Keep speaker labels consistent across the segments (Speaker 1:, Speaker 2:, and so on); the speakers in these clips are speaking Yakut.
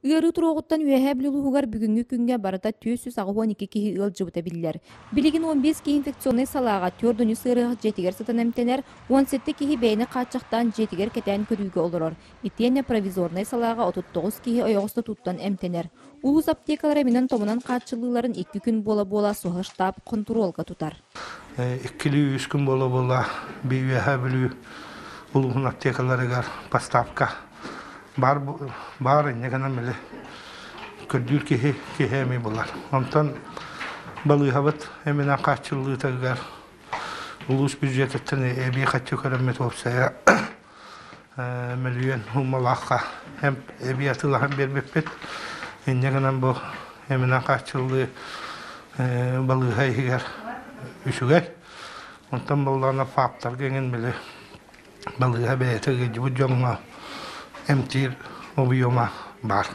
Speaker 1: Ыарыы туруоҕуттан Үөһээ Бүлүү улууһугар бүгүҥҥү күҥҥэ барыта 482 киһи ыалдьыбыта биллэр. Билигин 15 киһи инфекционнай салааҕа 403 ыарыһах дьиэтигэр сытан эмтэнэр, 17 киһи бэйэни хааччахтаан дьиэтигэр кэтээн көрүүгэ олорор. Итиэннэ провизорнай салааҕа 39 киһи ойоҕостотууттан эмтэнэр. Улуус аптекалара эминэн-томунан хааччыллыыларын 2 күн буола-буола суһал штаб хонтуруолга тутар.
Speaker 2: Иккилии-үс күн буола-буола Үөһээ Бүлүү улууһун аптекаларыгар поставка баар баар инньэ гынан били көрдүүр киһи киһи эмиэ булар. Онтон балыыһабыт эминэн хааччыллыытыгар улуус бюджетыттан эбии харчы көрөммүт уопсайа мөлүйүөн суммалаахха эбии атыылаһан биэрбиппит. Инньэ гынан бу эминэн хааччыллыы балыыһа иһигэр үчүгэй. Онтон буоллаҕына ФАП-тарга эҥин били балыыһа бэйэтэ ыалдьыбыт дьоҥҥо эмтиир объема баар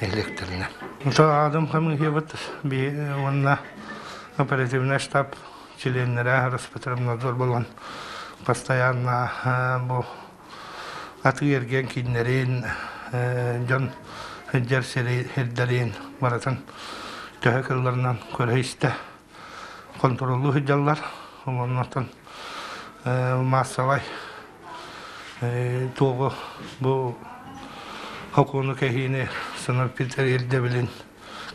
Speaker 2: нэһилиэктэринэн. Аадым хамыыһыйабыт уонна оперативнай штаб чилиэннэрэ Роспотребнадзор буолан постоянно бу атыы-эргиэн кииннэрин, дьон сылдьар сирдэрин барытын төһө кыалларынан көрө-истэ хонтуруоллуу сылдьаллар. Оннуттан маассабай туоҕу бу сокуону кэһиини санэпидтэр ирдэбилин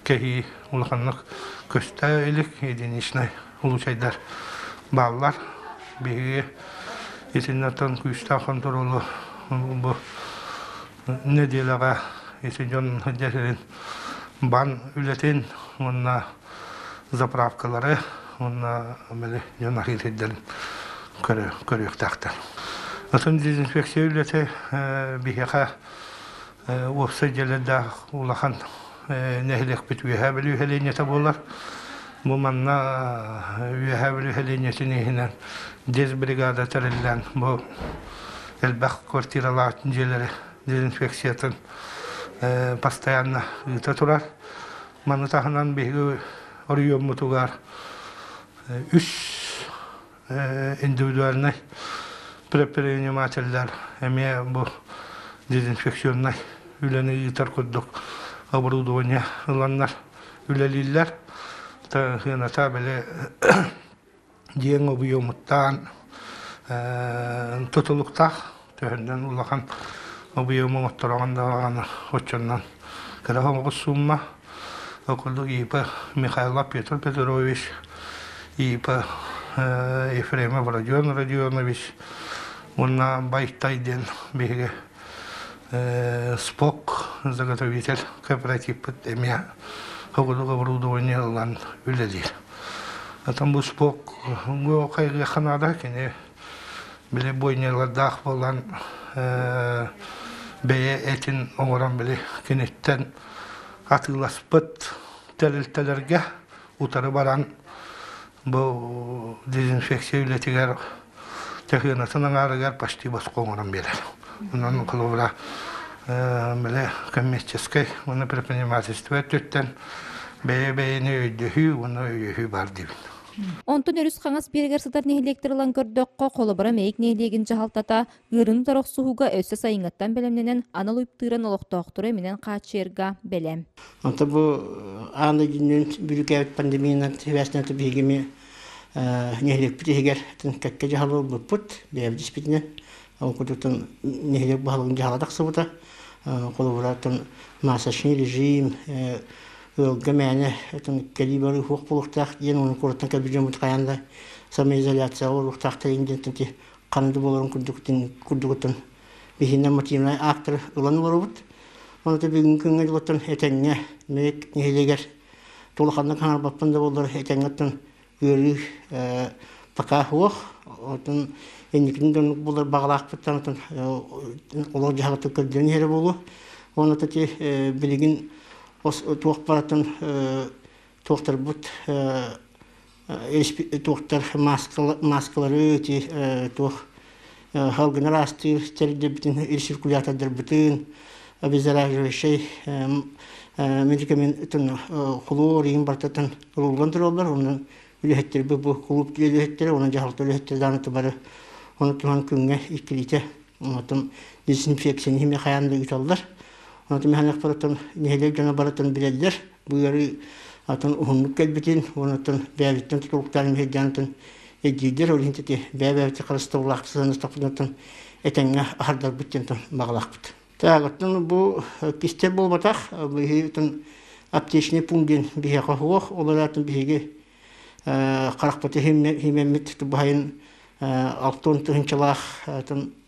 Speaker 2: кэһии улаханнык көстө илик единичнай случайдар бааллар. Биһиги итиннэтэн күүстээх хонтуруолу бу нэдиэлэҕэ ити дьон сылдьар сирин бан үлэтин уонна заправкалары уонна били дьон аһыыр сирдэрин көрүөхтээхтэр. Атын дезинфекция үлэтэ биһиэхэ уопсай дьиэлэрдээх улахан нэһилиэкпит Үөһээ Бүлүү сэлиэнньэтэ буолар. Бу манна Үөһээ Бүлүү сэлиэнньэтин иһинэн дезбригада тэриллэн бу элбэх квартиралаах дьиэлэри дезинфекциятын постоянно ыыта турар. Маны таһынан биһиги оройуоммутугар үс индивидуальнай предпринимателлэр эмиэ бу дезинфекционнай үлэни ыытар курдук оборудование ыланнар үлэлииллэр. Сыаната били дьиэҥ объемуттан тутулуктаах төһөннөн улахан объему оҥоттороҕун даҕаны оччоннон кыра оҥоҕус суумма. Ол курдук ИП Михайлов Петр Петрович, ИП Ефремов Родион Родионович уонна Байтай диэн биһиги СПОК заготовитель кооперативпыт эмиэ курдук оборудование ылан үлэлиир. Оттон бу СПОК хайгыахха наада кини били бойнялардаах буолан бэйэ этин оҥорон били киниттэн атыыласпыт тэрилтэлэргэ утары баран бу дезинфекция үлэтигэр техынатын аҥаарыгар почти босхо оҥорон биэрэр. Онон холобура били коммерческай уонна предпринимательство өттүттэн бэйэ-бэйэни өйдөһүү уонна өйөһүү баар диибин.
Speaker 1: Онтон өрүс хаҥас биэрэгэр сытар нэһилиэктэр ылан көрдөххө, холобура Мэйик нэһилиэгин дьаһалтата ыарыыны охсуһууга өссө сайыҥҥыттан бэлэмнэнэн анал үп тыыран олохтоохтору эминэн хааччыйарга бэлэм.
Speaker 3: Онто бу аан дойдунан бүрүүкээбит пандемиянан сибээстээн биһиги нэһилиэкпит иһигэр кэккэ дьаһалы ылбыппыт бэйэбит испитинэн. Ол курдуктан нэһилиэк баһылыгын дьаһала тахсыбыта. Холобура, масочный режим, ыалга мээнэ кэлии барыы суох буолуохтаах диэн уонна куораттан кэлбит дьоммут хайаан да самоизоляцияҕа олоруохтаахтар диэн ханна да буоларын курдугуттан биһиэнэ мотивнай актары ылан олоробут. Оны бүгүҥҥү күҥҥэ дылыттан этэҥҥэ Мэйик нэһилиэгэр улаханнык хаҥарбаппын да буоллар этэҥҥэттэн ыарыы пока суох. Отон инникитин да оннук буолар баҕалаахпыттан отон олох дьаһалта көрдөрөн иһэрэ буолуо. Уонна ити билигин туох барытын туохтарбыт туохтар мааскалары ити туох салгынар аастыыр тэрилдэрбитин рециркулятордарбытын обеззараживающай медикамент хлор иин барытын ылыллан тураллар онон үлэһиттэрбит бу кулууп үлэһиттэрэ онон дьаһалта үлэһиттэрэ даҕаны бары ону туһан күҥҥэ иккилиитэ оттон дезинфекцияны иһимэ хайаан да ыыталлар. Онон механик барытын нэһилиэк дьоно барытын билэллэр. Бу ыарыы атын уһуннук кэлбитин, онон бэйэбиттэн тутулуктаан мэһэйдээн эдьиийдэр ол иһин ити бэйэ-бэйэбитин харыстабыллаахтык сыһыаннастахпытына этэҥҥэ аһардарбыт диэн баҕалаахпыт. Таагыттан бу кистэл буолбатах, биһиги аптечный пункт диэн биһиэхэ суох, ол эрээри биһиги харахпыты химэммит баһайын 60 тыһыынчалаах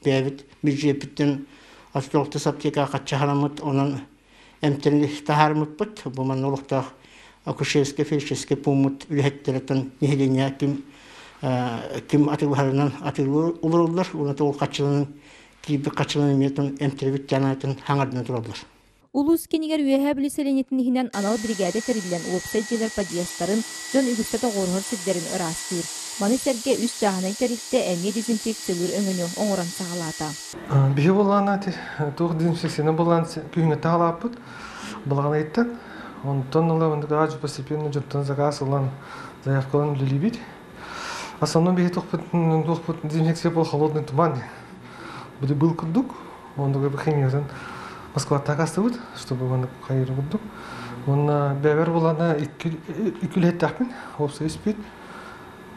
Speaker 3: бэйэбит бюджеппиттэн 36 аптека хаччаһараммыт, онон эмтэрин таһаарыммыппыт. Бу манна олохтоох акушерскай, фельдшерскэй пууммут үлэһиттэриттэн нэһилиэнньэ ким ким атыылаһарынан атыылыы олороллор, уонна ол хаччыланан киирбит хаччыланан эмиэ эмтэрибит дьанаатын хаҥардынан тураллар.
Speaker 1: Улуус кинигэр Үөһээ Бүлүү сэлиэнньэтин иһинэн анал биригээдэ тэриллэн уопсай дьиэлэр подъездтарын, дьон үгүстэ тоҕуоруһар сирдэрин ыраастыыр. Маны сэргэ үс чааһынай тэрилтэ эмиэ дезинфекциялыыр өҥөнү оҥорон саҕалаата.
Speaker 4: Биһи буоллаана туох дезинфекцияны булаан күһүҥҥэ таһалааппыт балаҕан ыйыттан. Онтон ыла мындык постепенно дьонтон заказ ылан заявкалан үлэлиибит. Основном биһи туохпут дезинфекция был холодный туман. Был курдук. Оннук химиятын Москваттан хастыбыт, чтобы маннык хайыр курдук. Уонна бэбэр булана икки үлэһиттээхпин, уопсай испит.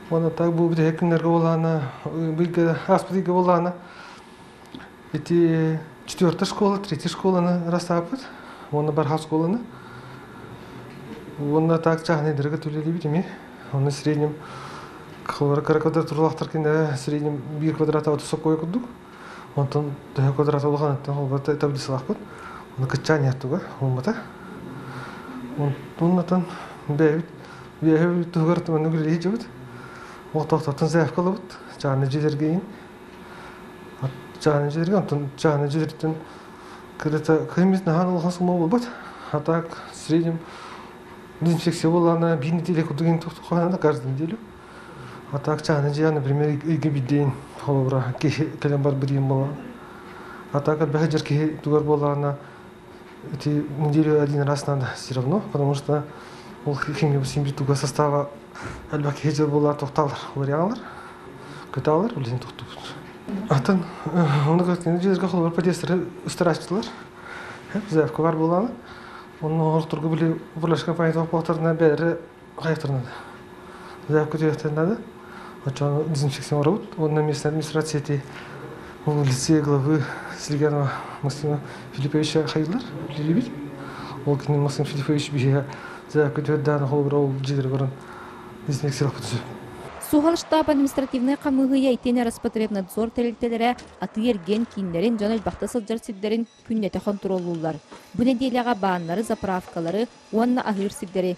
Speaker 4: Уонна так бу бүтэһик күннэргэ буолаана, быйга ааспыт ыйга буолаана ити четвертая школа, третья школаны растааппыт, уонна барха школаны. Уонна так чааһынайдарга төлелибит эми. Онно среднем кыра квадрат турлахтар кине среднем бир квадрат 30 сокой курдук. Онтон төһө квадрат улаханыттан холбата таблицалаахпыт. Оны кыччаан иһэр ууммата. Оннотон бэйэбит бэйэбит туһугар маннык үлэлии дьыбыт. Олохтоохтортон заявка ылабыт. Чааны дьиэлэргэ иин. Чааны дьиэлэргэ онтон чааны дьиэлэртэн кырата кыһын наһаа улахан сумма буолбат. А так в среднем дезинфекция буоллаҕына биир неделя курдук иин тохтоххо каждую неделю. А так чааны дьиэ, например, ыйга биирдээн холобура киһи кэлэн барбыт диэн буолла. А так элбэх дьэр киһи тугар буоллаҕына эти неделю один раз надо все равно, потому что ол химия симби туга состава элбэх киһи дьэр буоллар тохталар, уларыйалар, көталар, үлэһин тохтубут. Атын оны көткені дьиэлэргэ холобур подъездтары ыстарааччылар. Заявка бар буоллаҕына, онно олохторго били управляющая компания тоқпоқтарына бәрі хайахтарына заявка түһүөхтэрин наада. Оччоҕуна дезинфекция оҥоробут. Уонна местная администрация эти ол лице главы Сильганова Максима Филипповича хайыллар, үлэлиибит. Ол кини Максим Филиппович биһиэхэ заявка түһэрдээн холобура ол дьиэлэри баран дезинфекциялахпыт сөп.
Speaker 1: Суһал штаб административнай хамыыһыйа итиэннэ Роспотребнадзор тэрилтэлэрэ атыы-эргиэн кииннэрин, дьон элбэхтэ сылдьар сирдэрин күннэтэ хонтуруоллууллар. Бу нэдиэлэҕэ бааннары, заправкалары уонна аһыыр сирдэри